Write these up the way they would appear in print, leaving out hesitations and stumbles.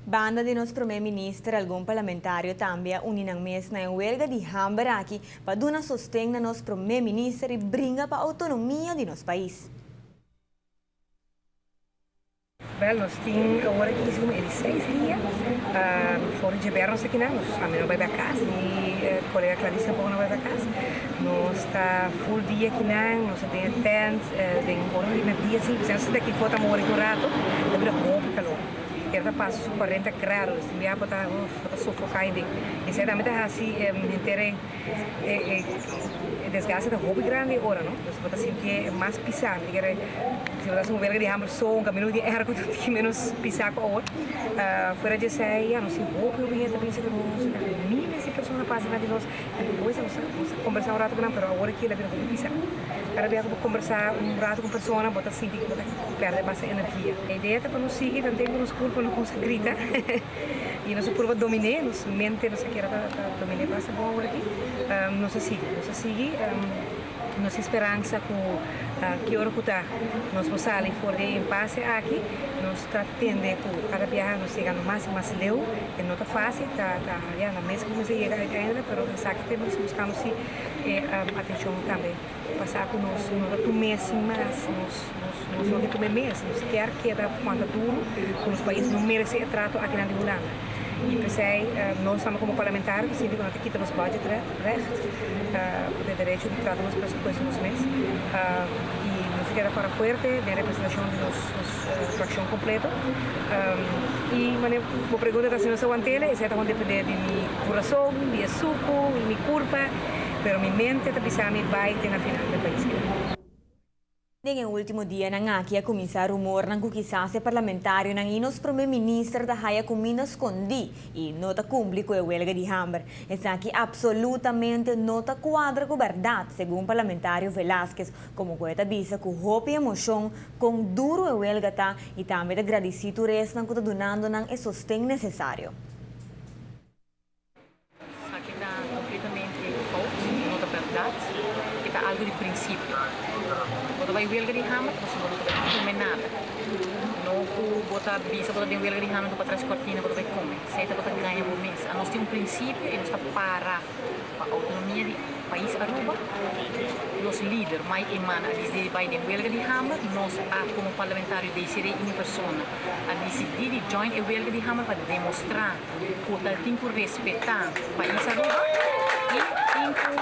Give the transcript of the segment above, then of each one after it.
Banda di nos Prome Minister algun parlamentario tambe a uni nan mes na e welga di hamber aki pa duna sosten na nos Prome Minister y bringa pa autonomia di nos pais. Wel, nos tin awor aki segun e di seis dia for di djeber nos aki nan, nos ami no bai bai kas, mi kolega Clarissa tampoco no bai bai kas. Nos ta full dia aki nan, nos ta den e tent den ora di merdia si, nos ta aki for ta mori un rato, ta bira hopi kalor. Kier ta pasa su cuarenta grado, dus tin bia bo ta bo ta sofoca aden. Esei tambe ta haci henter e e desgaste ta hopi grandi e ora no, dus bo ta sintié mas pisa. Mi ta kere si bo ta haci un welga di hamber so un camino di airco ta tin menos pisa cu awor. Fuera di esei ya nos tin hopi hopi hende ta binse cu nos, miles di persona pasa na di nos. Despues nos a kombersá un ratu ku nan, pero awor aki el a bira hopi pisá. Kada bia ku bo kombersá un ratu ku un persona, bo ta sinti ku bo ta pèrdè basta energia. E idea ta pa nos sigui tanten ku nos kurpa no kumsa grita i nos a purba dominé, nos mente nos a kere ta dominé basta bon awor aki. Nos a sigui, nos a sigui. Nos tin speransa ku ki ora ku ta nos por sali for di e impase aki, nos ta tende ku kada biaha nos yegando mas i mas leu. E no ta fásil, ta ta ya na mes ku mester yega uiteindelijk, pero esaki te nos buskando si e atenshon tambe pasá ku nos no ta tum'é sin mas, nos nos nos no ke tum'é mes, nos kier keda kuanta duru ku nos pais no meresé e trato akinan di Hulanda. I p'esei nos tambe komo parlamentario ta sinti ku no ta kita nos budget recht, ku ta e derecho di trata nos presupuesto nos mes. I nos ta keda para fuerte den representashon di nos frakshon kompleto. I manera bo pregunta ta si nos ta want'el, esei ta depende di mi kurason, di e suku, di mi kurpa, pero mi mente ta bisa mi bai te na final pa e pais keda. Den e ultimo dianan aki a cuminsa rumornan cu kisas e parlamentarionan y nos prome minister ta haya cuminda scondi y no ta cumpli cu e welga di hamber. Esaki absolutamente no ta cuadra cu berdad, segun parlamentario Velasquez, como cu e ta bisa cu hopi emocion con duro e welga ta y tambe ta gradici tur esnan cu ta dunando nan e sosten necesario. Esaki ta completamente fout, no ta berdad, e ta algo di principio. Bo ta bay welga di hamber pasobra bo no ta bay come nada. No cu bo ta bisa bo ta den welga di hamber enton patras cortina bo ta bay come. Esey ta bo ta gaña bo mes. Anos tin un principio y nos ta para pa autonomia di pais Aruba. Nos lider Mike Eman a disidi di bay den welga di hamber, nos a como parlamentario Desiree y mi persona a disidi di join e welga di hamber pa demostra ku ta tin ku respetá pais Aruba i tin ku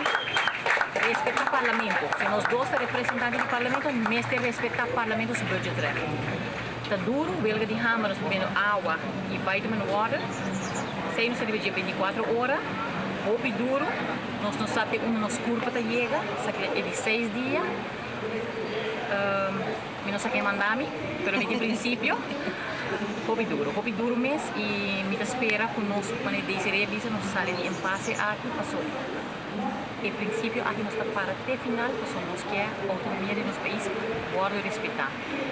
respetá parlamento. Si nos dos ta representante di parlamento mester respetá parlamento su budgetrecht. Ta duru welga di hamber nos ta bende awa i vitamin water. Esei nos ta riba dje 24 ora. Hopi duru. Nos no sa te unda nos kurpa ta yega. Esaki ta e di seis dia. Mi no sa ken manda mi, pero mi tin prinsipio. Hopi duro, hopi duro mes i mi ta spera ku nos manera Desiree a bisa nos sali di empase aki paso e prinsipio aki nos ta para te final paso nos ke outonomia di nos pais wòrdu respetá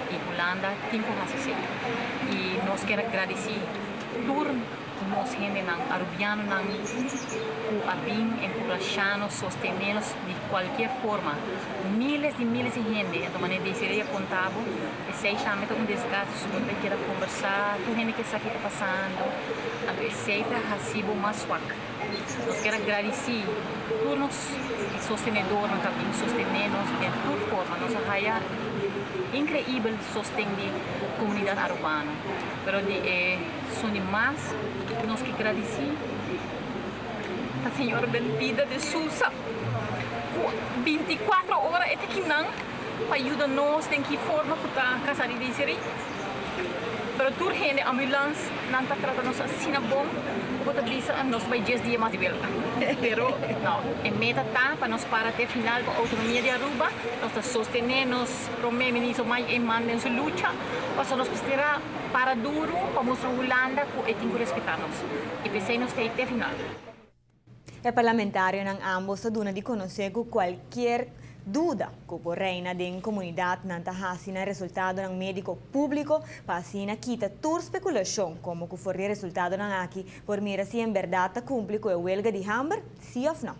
i Hulanda tin ku hasi esei i nos kier a gradisí tur Nos hendenan Arubianonan cu a bin encurasha nos, sostene nos di cualkier forma. Miles di miles di hende, anto manera Desiree a conta bo, esey tambe ta un desgaste, su bo ta keda conversa, tur hende ke sa ki ta pasando, anto esey ta haci bo mas swak. Nos kier a gradici tur nos sostenedornan cu a bin sostene nos den tur forma. Nos a haya increibel sosten di comunidad Arubano, pero di e. Son di mas nos ke gradisí ta Señor Belvida de Sousa ku 24 ora e ta kinan pa yuda nos den ki forma ku ta kasa di Desiree. Pero tur hende ambulans nan ta trata nos asina bon ku bo ta bisa nos ta bai dies dia mas di welta. Pero no, e meta ta pa nos para te final ku outonomia di Aruba. Nos ta sostené nos Prome Ministro Mike Eman den su lucha pasobra nos mester a Para duru pa mustra Hulanda ku e tin ku respetá nos i p'esei nos ta ei te final. E parlamentarionan ambos ta duna di konosé ku kualkier duda ku por reina den komunidat nan ta hasi nan resultadonan médiko públiko pa asina kita tur spekulashon komo ku for di e resultadonan aki por mira si en bèrdat ta kumpli ku e welga di hamber, sí òf nò.